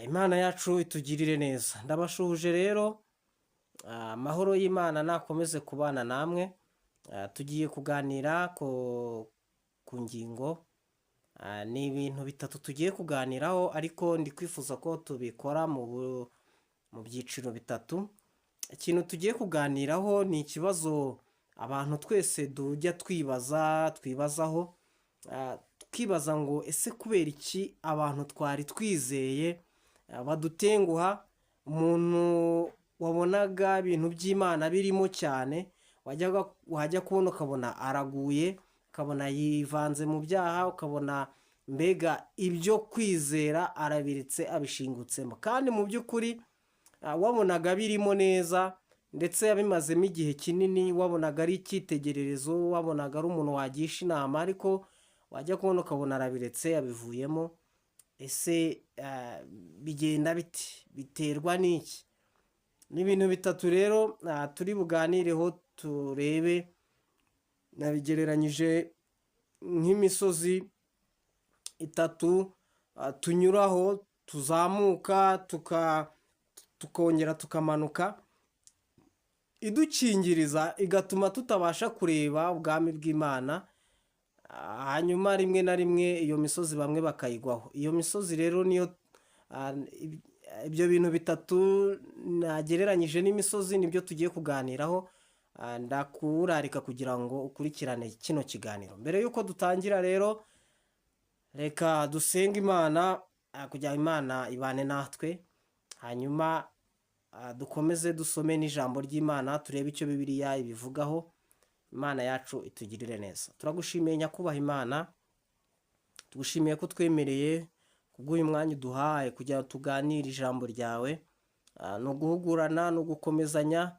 Imana yacu itugirire neza. Ndabashuhuje rero, amahoro y'Imana nakomeze kubana namwe. Tugiye kuganira ku ngingo, ni ibintu bitatu tugiye kuganiraho, ariko ndi kwifuza ko tubikora mu byiciro bitatu. Ikintu tugiye kuganiraho ni ikibazo abantu twese tujya twibaza, twibazaho, tukibaza ngo: ese kubera iki abantu twari twizeye badutenguha? Umuntu wabonaga ibintu by'Imana birimo cyane, wajyaga wajya kubona ukabona araguye, ukabona yivanze mu byaha, ukabona mbega ibyo kwizera arabiretse, abishingutsemo, kandi mu by'ukuri wabonaga birimo neza, ndetse yabimazemo igihe kinini, wabonaga ari icyitegererezo, wabonaga ari umuntu wagisha inama, ariko wajya kubona ukabona arabiretse, yabivuyemo. Ese bigenda bite? Biterwa n'iki? Ni ibintu bitatu rero turi buganireho, turebe. Nabigereranyije nk'imisozi itatu tunyuraho, tuzamuka, tukongera tukamanuka, idukingiriza, igatuma tutabasha kureba ubwami bw'Imana. Hanyuma rimwe na rimwe iyo misozi bamwe bakayigwaho. Iyo misozi rero niyo ibyo bintu bitatu nagereranyije n'imisozi, nibyo tugiye kuganiraho. Ndakurarika kugira ngo ukurikirane kino kiganiro. Mbere y'uko dutangira rero, reka dusenge Imana kugira ngo Imana ibane natwe, hanyuma dukomeze dusome n'ijambo ry'Imana, turebe icyo Bibiliya ibivugaho. Imana yacu itugirire neza. Turagushimiye, Nyakubahwa Imana, tugushimiye ko twemereye kubw'uyu mwanya uduhaye kugira ngo tuganire ijambo ryawe. Ni uguhugurana, ni ugukomezanya,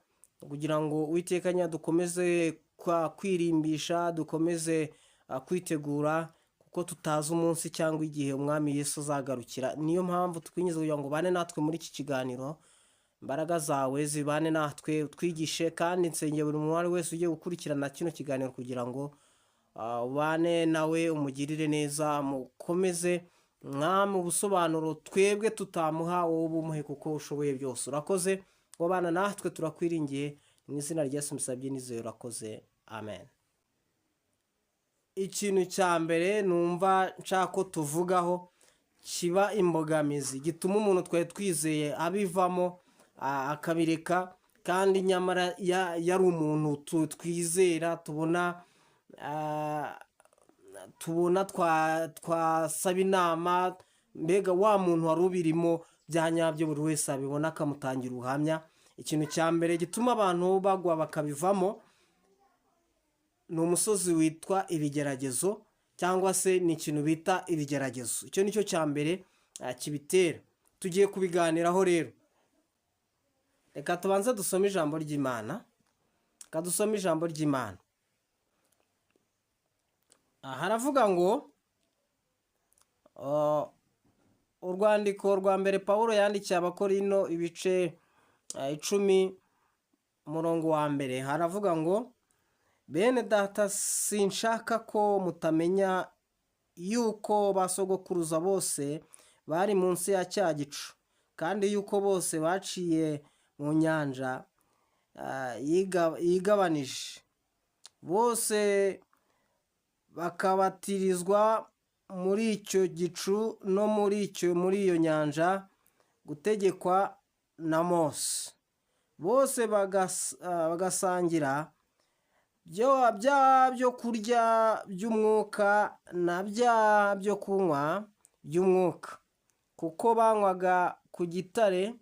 kugira ngo Uwiteka dukomeze kwirimbisha, dukomeze kwitegura, kuko tutazi umunsi cyangwa igihe Umwami Yesu azagarukira. Niyo mpamvu twinjiza kugira ngo ubane natwe muri iki kiganiro, imbaraga zawe zibane natwe, utwigishe. Kandi nsengera buri muntu wese ugiye gukurikirana kino kiganiro kugira ngo ubane nawe, umugirire neza, mukomeze, Mwami. Ubusobanuro twebwe tutamuha, wowe ubumuhe, kuko ushoboye byose. Urakoze wabana natwe, turakwiringiye. Mu izina rya Yesu musabye nizeye, urakoze, amen. Ikintu cya mbere numva nshaka ko tuvugaho kiba imbogamizi gituma umuntu twari twizeye abivamo, akabireka, kandi nyamara yari umuntu twizera, tubona twasaba inama, mbega wa muntu wari ubirimo bya nyabyo, buri wese abibona, akamutangira ubuhamya. Ikintu cya mbere gituma abantu bagwa bakabivamo ni umusozi witwa ibigeragezo, cyangwa se ni ikintu bita ibigeragezo. Icyo ni cyo cya mbere kibitera. Tugiye kubiganiraho rero. Reka tubanze dusome ijambo ry'Imana. Reka dusome ijambo ry'Imana. Haravuga ngo, urwandiko rwa mbere Paul yandikiye Abakorino, ibice 10, umurongo wa mbere, haravuga ngo: "Bene Data, sinshaka ko mutamenya yuko ba sogokuruza bose bari munsi ya cya gicu, kandi yuko bose baciye mu nyanja yigabanije, bose bakabatirizwa muri icyo gicu no muri iyo nyanja, gutegekwa na Mose. Bose bagasangira bya byo kurya by'umwuka na bya byo kunywa by'umwuka, kuko banywaga ku gitare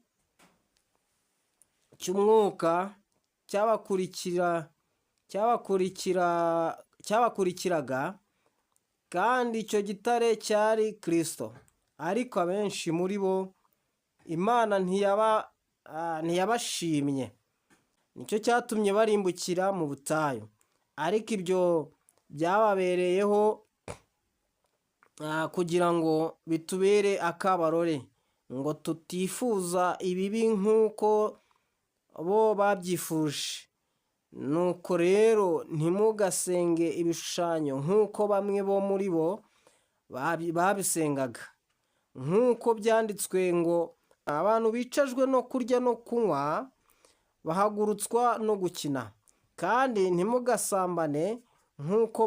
cy'umwuka cyabakurikiraga, kandi icyo gitare cyari Kirisito. Ariko abenshi muri bo Imana ntiyabashimye, nicyo cyatumye barimbukira mu butayu. Ariko ibyo byababereyeho kugira ngo bitubere akabarore, ngo tutifuza ibibi nk'uko bo babyifuje. Nuko rero ntimugasenge ibishushanyo nk'uko bamwe bo muri bo babisengaga." Nk'uko byanditswe ngo abantu bicajwe no kurya no kunywa bahagurutswa no gukina. Kandi ntimugasambane nk'uko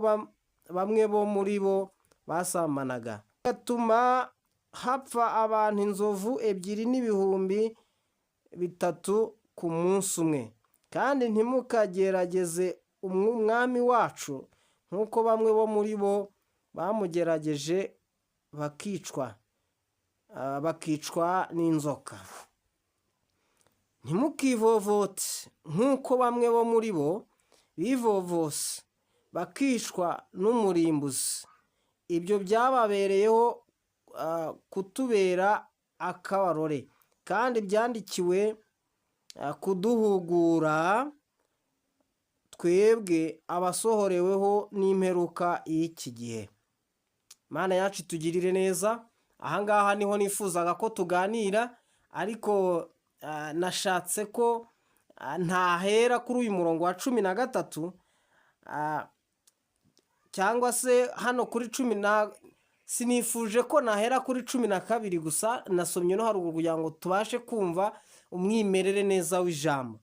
bamwe bo muri bo basambanaga, bigatuma hapfa abantu 2,300,000 ku munsi umwe. Kandi ntimukagerageze Umwami wacu nk'uko bamwe bo muri bo bamugerageje bakicwa n'inzoka. Ntimukivovote nk'uko bamwe bo muri bo bivovose bakicwa n'umurimbuzi. Ibyo byababereyeho kutubera akabarore, kandi byandikiwe kuduhugura twebwe abasohoreweho n'imperuka y'iki gihe. Mana yacu itugirire neza. Ahangaha niho nifuzaga ko tuganira, ariko nashatse ko ntahera kuri uyu murongo wa 13 cyangwa se hano kuri cumi na, sinifuje ko nahera kuri 12 gusa, nasomye no haruguru kugira ngo tubashe kumva umwimerere neza w'ijambo.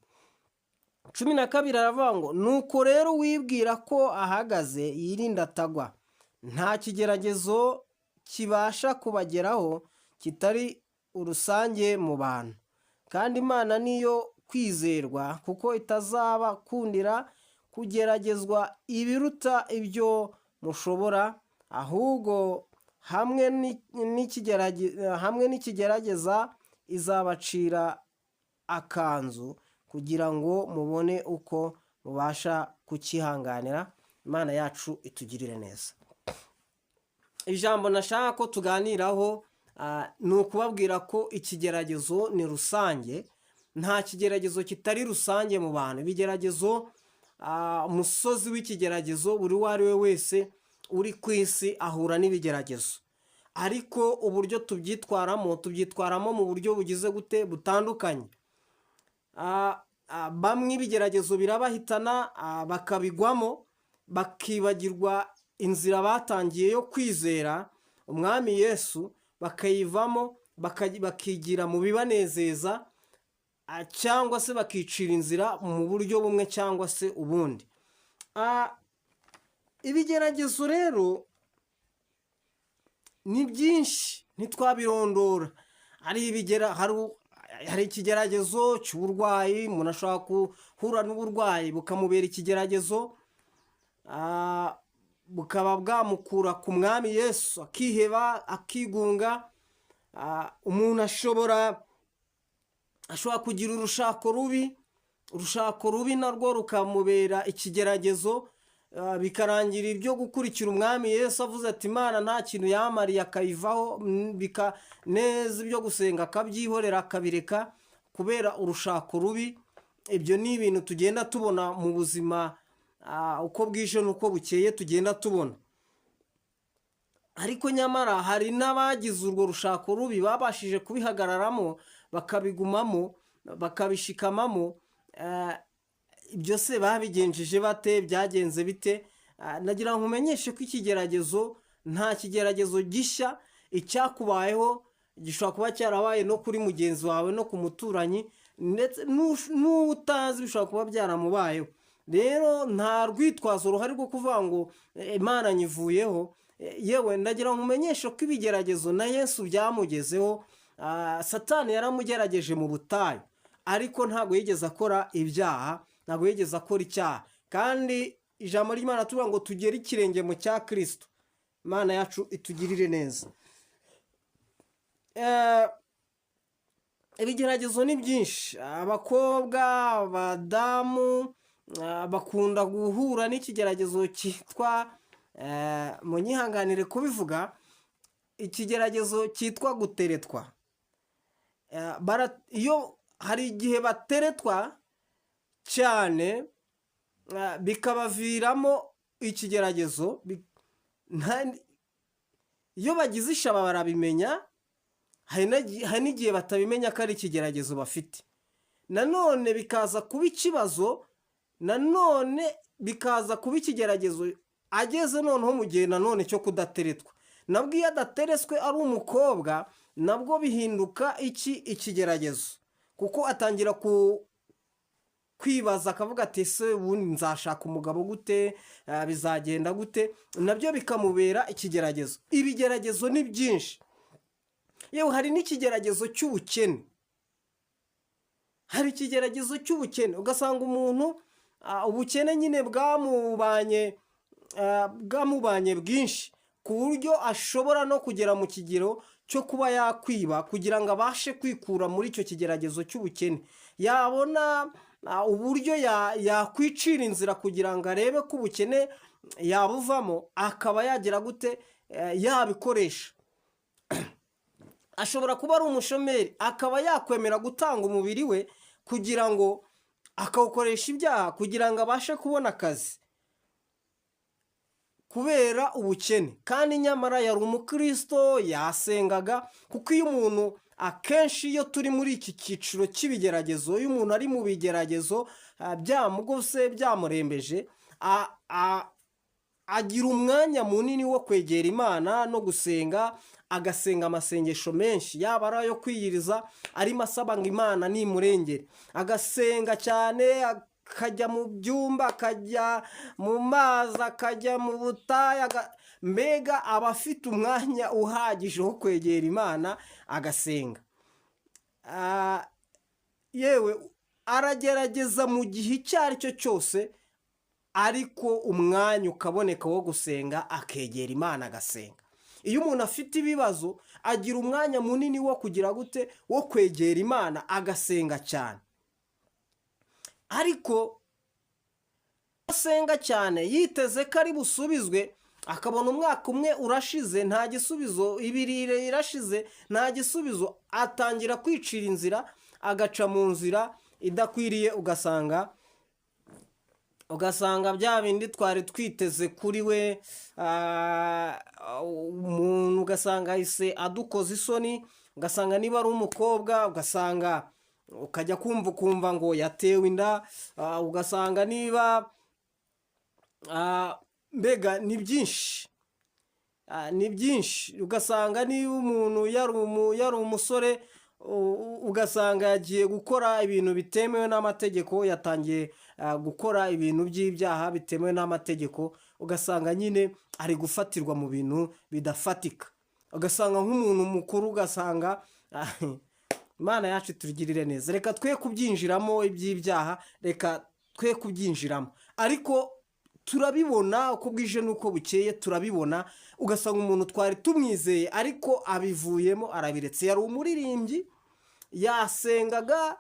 12 aravuga ngo: "Nuko rero wibwira ko ahagaze yirinda atagwa. Nta kigeragezo kibasha kubageraho kitari urusange mu bantu, kandi Imana niyo kwizerwa, kuko itazabakundira kugeragezwa ibiruta ibyo mushobora, ahubwo hamwe n'ikigerageza izabacira akanzu kugira ngo mubone uko mubasha kucyihanganira." Imana yacu itugirire neza. Ijambo nashaka ko tuganiraho ni ukubabwira ko ikigeragezo ni rusange. Nta kigeragezo kitari rusange mu bantu. Ibigeragezo, umusozi w'ikigeragezo, buri uwo ari we wese uri ku isi ahura n'ibigeragezo, ariko uburyo tubyitwaramo, tubyitwaramo mu buryo bugize gute? Butandukanye. Bamwe ibigeragezo birabahitana, bakabigwamo, bakibagirwa inzira batangiye yo kwizera Umwami Yesu, bakayivamo, bakigira mu bibanezeza, cyangwa se bakicira inzira mu buryo bumwe cyangwa se ubundi. Ibigeragezo rero ni byinshi, ntitwabirondora. Hari ikigeragezo cy'uburwayi. Umuntu ashobora guhura n'uburwayi bukamubera ikigeragezo, bukaba bwamukura ku Mwami Yesu, akiheba, akigunga. Umuntu ashobora kugira urushako rubi, urushako rubi narwo rukamubera ikigeragezo, bikarangira ibyo gukurikira Umwami Yesu avuze ati: "Imana nta kintu yamariye", akayivaho neza, ibyo gusenga akabyihorera, akabireka kubera urushako rubi. Ibyo ni ibintu tugenda tubona mu buzima, uko bwije n'uko bukeye tugenda tubona. Ariko nyamara hari n'abagize urwo rushako rubi babashije kubihagararamo, bakabigumamo, bakabishikamamo. Ibyo se babigenjeje bate? Byagenze bite? Nagira ngo nkumenyeshe ko ikigeragezo, nta kigeragezo gishya. Icyakubayeho gishobora kuba cyarabaye no kuri mugenzi wawe, no ku muturanyi, ndetse n'uwo utazi bishobora kuba byaramubayeho. Rero nta rwitwazo ruhari rwo kuvuga ngo "Imana nyivuyeho." Yewe, ndagira ngo nkumenyeshe ko ibigeragezo na Yesu byamugezeho. Satani yaramugerageje mu butayu, ariko ntabwo yigeze akora ibyaha, ntabwo yigeze akora icyaha. Kandi ijambo ry'Imana tuvuga ngo tugere ikirenge mu cya Kirisito. Imana yacu itugirire neza. Ibigeragezo ni byinshi. Abakobwa, abadamu bakunda guhura n'ikigeragezo cyitwa, munyihanganire kubivuga, ikigeragezo cyitwa guteretwa. Iyo hari igihe bateretwa cyane, bikabaviramo ikigeragezo. Iyo bagize ishaba barabimenya, hari n'igihe batabimenya ko ari ikigeragezo bafite, nanone bikaza kuba ikibazo, nanone bikaza kuba ikigeragezo ageze noneho mu gihe nanone cyo kudateretwa. Nabwo iyo adatereswe ari umukobwa, nabwo bihinduka iki? Ikigeragezo, kuko atangira kwibaza akavuga ati: "Ese ubundi nzashaka umugabo gute? Bizagenda gute?" Nabyo bikamubera ikigeragezo. Ibigeragezo ni byinshi. Yewe, hari n'ikigeragezo cy'ubukene. Hari ikigeragezo cy'ubukene, ugasanga umuntu ubukene nyine bwamubanye bwinshi, ku buryo ashobora no kugera mu kigero cyo kuba yakwiba kugira ngo abashe kwikura muri icyo kigeragezo cy'ubukene. Yabona uburyo yakwicira inzira kugira ngo arebe ko ubukene yabuvamo, akaba yagira gute? Yabikoresha. Ashobora kuba ari umushomeri, akaba yakwemera gutanga umubiri we kugira ngo akawukoresha ibyaha kugira ngo abashe kubona akazi kubera ubukene, kandi nyamara yari umukristo, yasengaga. Kuko iyo umuntu, akenshi iyo turi muri iki cyiciro cy'ibigeragezo, iyo umuntu ari mu bigeragezo byamugose, byamurembeje, agira umwanya munini wo kwegera Imana no gusenga, agasenga amasengesho menshi, yaba ari ayo kwiyiriza arimo asaba ngo Imana nimurengere, agasenga cyane, akajya mu byumba, akajya mu mazi, akajya mu butayu, mbega aba afite umwanya uhagije wo kwegera Imana agasenga. Yewe, aragerageza mu gihe icyo ari cyo cyose, ariko umwanya ukaboneka wo gusenga, akegera Imana agasenga. Iyo umuntu afite ibibazo, agira umwanya munini wo kugira gute? Wo kwegera Imana, agasenga cyane. Ariko asenga cyane yiteze ko ari busubizwe, akabona umwaka umwe urashize nta gisubizo, 2 irashize nta gisubizo, atangira kwicira inzira, agaca mu nzira idakwiriye, ugasanga bya bindi twari twiteze kuri we, umuntu ugasanga ahise adukoza isoni. Ugasanga niba ari umukobwa, ugasanga ukajya kumva ukumva ngo yatewe inda, ugasanga niba mbega ni byinshi, ni byinshi. Ugasanga niba umuntu yari umusore, ugasanga yagiye gukora ibintu bitemewe n'amategeko, yatangiye gukora ibintu by'ibyaha bitemewe n'amategeko, ugasanga nyine ari gufatirwa mu bintu bidafatika, ugasanga nk'umuntu mukuru, ugasanga Imana yacu itugirire neza. Reka twe kubyinjiramo iby'ibyaha, reka twe kubyinjiramo, ariko turabibona uko bwije n'uko bukeye, turabibona. Ugasanga umuntu twari tumwizeye, ariko abivuyemo, arabiretse. Yari umuririmbyi, yasengaga,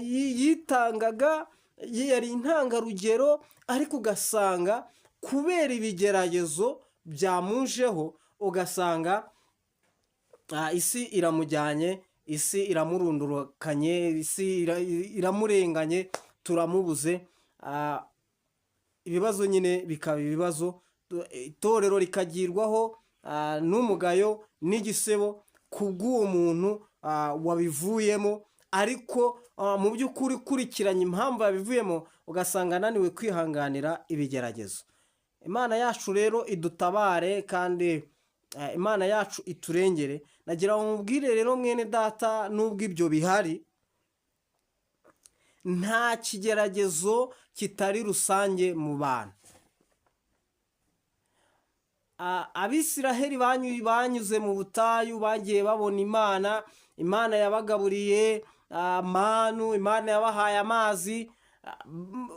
yitangaga, yari intangarugero, ariko ugasanga kubera ibigeragezo byamujeho, ugasanga isi iramujyanye, isi iramurundurukanye, isi iramurenganye, turamubuze. Ibibazo nyine bikaba ibibazo, itorero rikagirwaho n'umugayo n'igisebo kubw'uwo muntu wabivuyemo. Ariko mu by'ukuri ukurikiranye impamvu yabivuyemo, ugasanga ananiwe kwihanganira ibigeragezo. Imana yacu rero idutabare, kandi Imana yacu iturengere. Nagira ngo mubwire rero mwene data, nubwo ibyo bihari, nta kigeragezo kitari rusange mu bantu. Abisiraheli banyuze mu butayu, bagiye babona Imana. Imana yabagaburiye manu, Imana yabahaye amazi.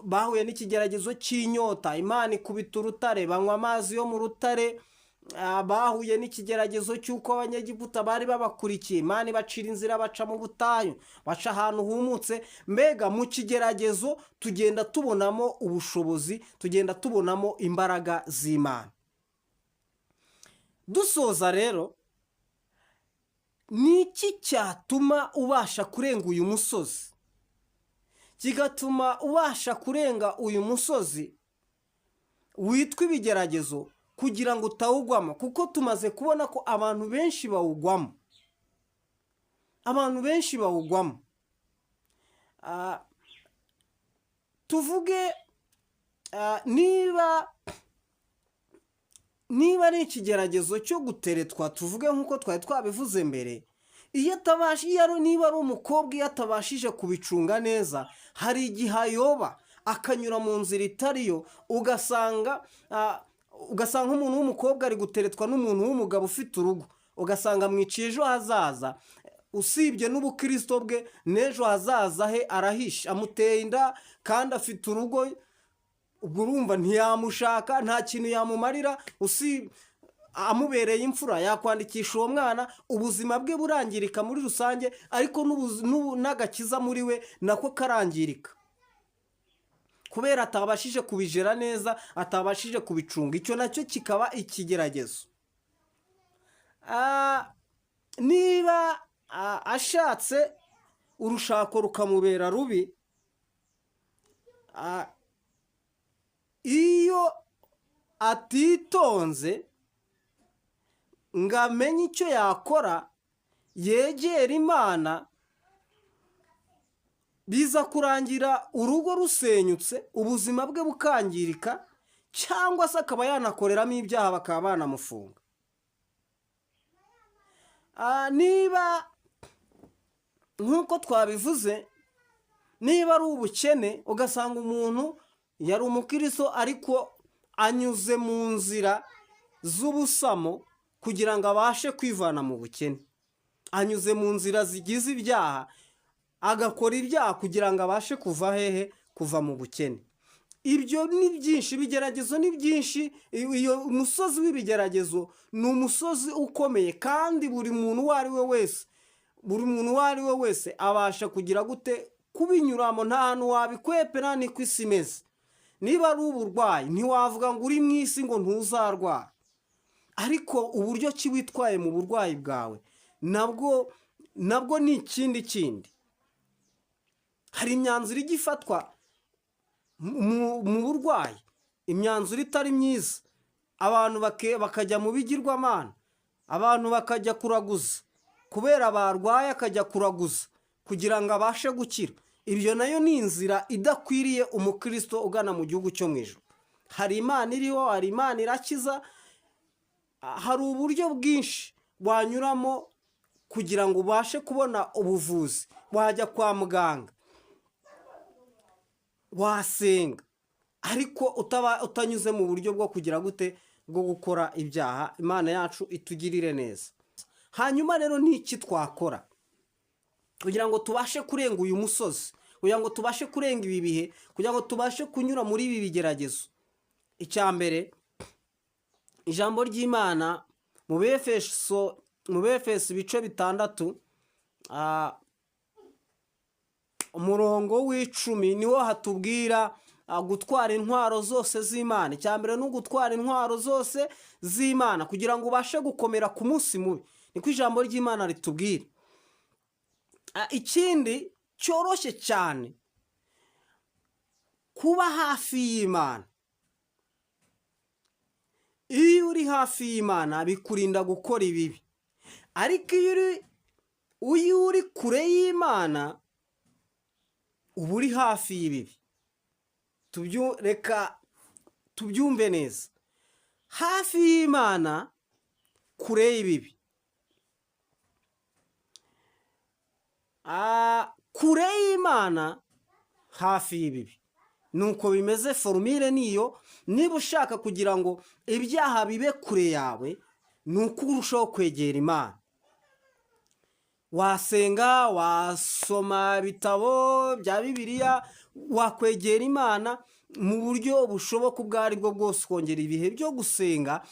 Bahuye n'ikigeragezo cy'inyota, Imana ikubita urutare, banywa amazi yo mu rutare. Bahuye n'ikigeragezo cy'uko Abanyegiputa bari babakurikiye, Imana ibacira inzira, baca mu butayu, baca ahantu humutse. Mbega mu kigeragezo tugenda tubonamo ubushobozi, tugenda tubonamo imbaraga z'Imana. Dusoza rero, ni iki cyatuma ubasha kurenga uyu musozi, kigatuma ubasha kurenga uyu musozi witwa ibigeragezo, kugira ngo utawugwamo? Kuko tumaze kubona ko abantu benshi bawugwamo, abantu benshi bawugwamo. Tuvuge niba Niba ari ikigeragezo cyo guteretwa, tuvuge nk'uko twari twabivuze mbere, iyo atabasha, iyo ari, niba ari umukobwa, iyo atabashije kubicunga neza, hari igihe ayoba akanyura mu nzira itariyo, ugasanga nk'umuntu w'umukobwa ari guteretwa n'umuntu w'umugabo ufite urugo, ugasanga amwiciye ejo hazaza. Usibye n'ubukristo bwe, n'ejo hazaza he arahishe. Amuteye inda kandi afite urugo. Ubwo urumva ntiyamushaka, nta kintu yamumarira. Amubereye imfura, yakwandikisha uwo mwana, ubuzima bwe burangirika muri rusange, ariko n'agakiza muri we nako karangirika kubera atabashije kubijera neza, atabashije kubicunga. Icyo nacyo kikaba ikigeragezo. Niba ashatse, urushako rukamubera rubi, iyo atitonze ngo amenye icyo yakora, yegera Imana, biza kurangira urugo rusenyutse, ubuzima bwe bukangirika, cyangwa se akaba yanakoreramo ibyaha, bakaba banamufunga. Niba nk'uko twabivuze, niba ari ubukene, ugasanga umuntu yari umukristo ariko anyuze mu nzira z'ubusamo kugira ngo abashe kwivana mu bukene, anyuze mu nzira zigize ibyaha, agakora ibyaha kugira ngo abashe kuva hehe? Kuva mu bukene. Ibyo ni byinshi, ibigeragezo ni byinshi. Iyo umusozi w'ibigeragezo ni umusozi ukomeye, kandi buri muntu uwo ari we wese, buri muntu uwo ari we wese abasha kugira gute? Kubinyuramo. Nta hantu wabikwepera, niko isi imeze. Niba ari uburwayi, ntiwavuga ngo uri mu isi ngo ntuzarwara, ariko uburyo ki witwaye mu burwayi bwawe nabwo ni ikindi kindi. Hari imyanzuro ijya ifatwa mu burwayi, imyanzuro itari myiza, abantu bakajya mu bigirwamana, abantu bakajya kuraguza kubera barwaye, akajya kuraguza kugira ngo abashe gukira. Ibyo nayo ni inzira idakwiriye umukristo ugana mu gihugu cyo mu ijuru. Hari Imana iriho, hari Imana irakiza, hari uburyo bwinshi wanyuramo kugira ngo ubashe kubona ubuvuzi. Wajya kwa muganga, wasenga, ariko utaba utanyuze mu buryo bwo kugira gute? Bwo gukora ibyaha. Imana yacu itugirire neza. Hanyuma rero, ni iki twakora kugira ngo tubashe kurenga uyu musozi, kugira ngo tubashe kurenga ibi bihe, kugira ngo tubashe kunyura muri ibi bigeragezo? Icya mbere, ijambo ry'Imana mu Befeso ibice 6, umurongo wa 10, niwo hatubwira gutwara intwaro zose z'Imana. Icya mbere ni ugutwara intwaro zose z'Imana kugira ngo ubashe gukomera ku munsi mubi, niko ijambo ry'Imana ritubwira. Ikindi cyoroshye cyane, kuba hafi y'Imana. Iyo uri hafi y'Imana bikurinda gukora ibibi, ariko iyo uri kure y'Imana uba uri hafi y'ibibi. Reka tubyumve neza: hafi y'Imana, kure y'ibibi. Kure y'Imana, hafi y'ibibi, nuko bimeze. Formule niyo: niba ushaka kugira ngo ibyaha bibe kure yawe, ni uko urushaho kwegera Imana. Wasenga, wasoma ibitabo bya Bibiliya, wakwegera Imana mu buryo bushoboka ubwo ari bwo bwose, ukongera ibihe byo gusenga,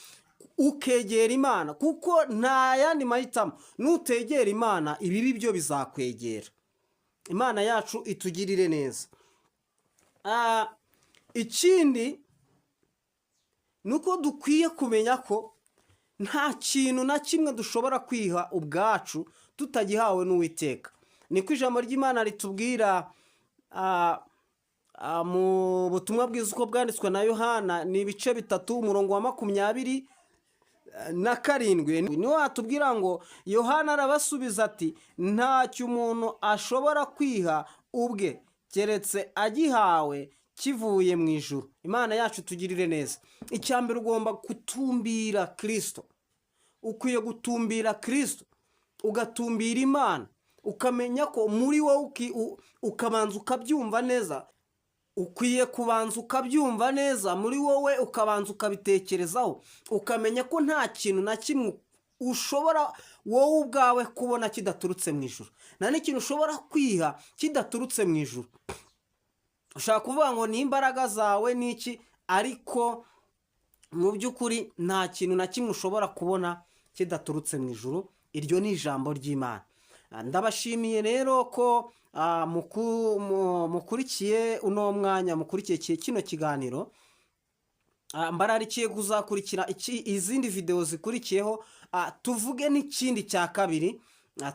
ukegera Imana, kuko nta yandi mahitamo. Nutegera Imana, ibibi byo bizakwegera. Imana yacu itugirire neza. Ikindi ni uko dukwiye kumenya ko nta kintu na kimwe dushobora kwiha ubwacu tutagihawe n'Uwiteka. Niko ijambo ry'Imana ritubwira mu butumwa bwiza uko bwanditswe na Yohana, ni ibice 3, umurongo wa 27, niwo watubwira ngo: "Yohana arabasubiza ati: 'Ntacyo umuntu ashobora kwiha ubwe keretse agihawe Kivuye mu ijuru. Imana yacu tugirire neza. Icya mbere, ugomba gutumbira Kirisito. Ukwiye gutumbira Kirisito, ugatumbira Imana, ukamenya ko muri wowe ukabanza ukabyumva neza. Ukwiye kubanza ukabyumva neza muri wowe, ukabanza ukabitekerezaho, ukamenya ko nta kintu na kimwe ushobora wowe ubwawe kubona kidaturutse mu ijuru, nta n'ikintu ushobora kwiha kidaturutse mu ijuru. Ushobora kuvuga ngo ni imbaraga zawe n'iki, ariko mu by'ukuri nta kintu na kimwe ushobora kubona kidaturutse mu ijuru. Iryo ni ijambo ry'Imana. Ndabashimiye rero ko mukurikiye uno mwanya, mukurikiye kino kiganiro. Mbararikiye kuzakurikira izindi videwo zikurikiyeho, tuvuge n'ikindi cya kabiri,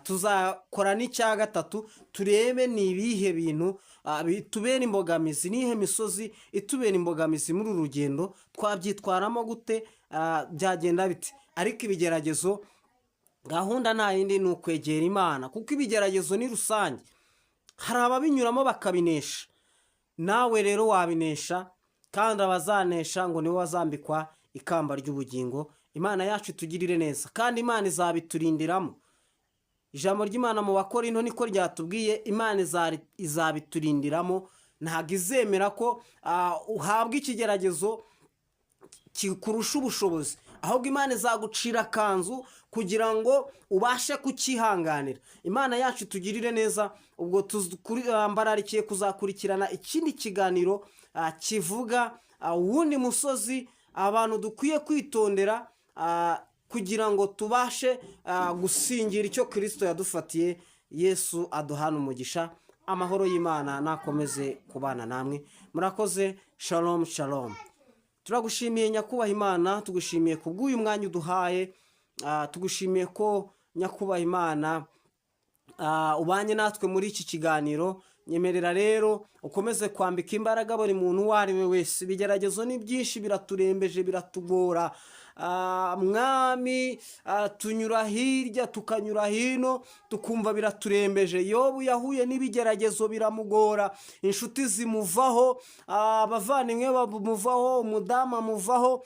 tuzakora n'icya gatatu, turebe ni ibihe bintu bitubera imbogamizi, n'ihe misozi itubera imbogamizi muri uru rugendo, twabyitwaramo gute, byagenda bite? Ariko ibigeragezo, gahunda nta yindi, ni ukwegera Imana, kuko ibigeragezo ni rusange. Hari ababinyuramo bakabinesha, nawe rero wabinesha, kandi abazanesha ngo nibo bazambikwa ikamba ry'ubugingo. Imana yacu itugirire neza, kandi Imana izabiturindiramo. Ijambo ry'Imana mu Bakorinto niko ryatubwiye: Imana izabiturindiramo. Ntabwo izemera ko uhabwa ikigeragezo kikurusha ubushobozi, ahubwo Imana izagucira akanzu kugira ngo ubashe kucyihanganira. Imana yacu itugirire neza. Ubwo mbararikiye kuzakurikirana ikindi kiganiro kivuga uwundi musozi abantu dukwiye kwitondera kugira ngo tubashe gusingira icyo Kirisito yadufatiye. Yesu aduhana umugisha. Amahoro y'Imana nakomeze kubana namwe. Murakoze. Shalom, shalom. Turagushimiye, Nyakubahwa Imana, tugushimiye ku bw'uyu mwanya uduhaye. Tugushimiye ko, Nyakubahwa Imana, ubanye natwe muri iki kiganiro. Nyemerera rero ukomeze kwambika imbaraga buri muntu uwo ari we wese. Ibigeragezo ni byinshi, biraturembeje, biratugora. Mwami, tunyura hirya, tukanyura hino, tukumva biraturembeje. Yobu yahuye n'ibigeragezo biramugora, inshuti zimuvaho, abavandimwe bamuvaho, umudamu amuvaho,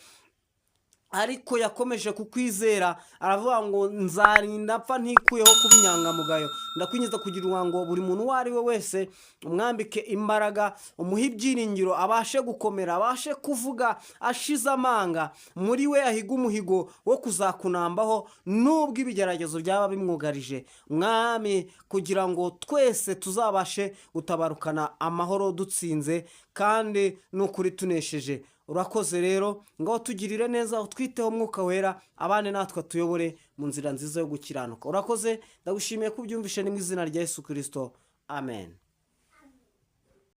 ariko yakomeje kukwizera, aravuga ngo: "Nzarinda apfa ntikuyeho kuba inyangamugayo." Ndakwinjiza kugira ngo buri muntu uwo ari we wese umwambike imbaraga, umuhe ibyiringiro, abashe gukomera, abashe kuvuga ashize amanga, muri we ahiga umuhigo wo kuzakunambaho nubwo ibigeragezo byaba bimwugarije. Mwami, kugira ngo twese tuzabashe gutabarukana amahoro, dutsinze kandi n'ukuri tunesheje. Urakoze rero, ngo tugirire neza, utwiteho. Umwuka Wera abane natwe, tuyobore mu nzira nziza yo gukiranuka. Urakoze, ndagushimiye ko ubyumvishe. Ni mu izina rya Yesu Kirisito, amen.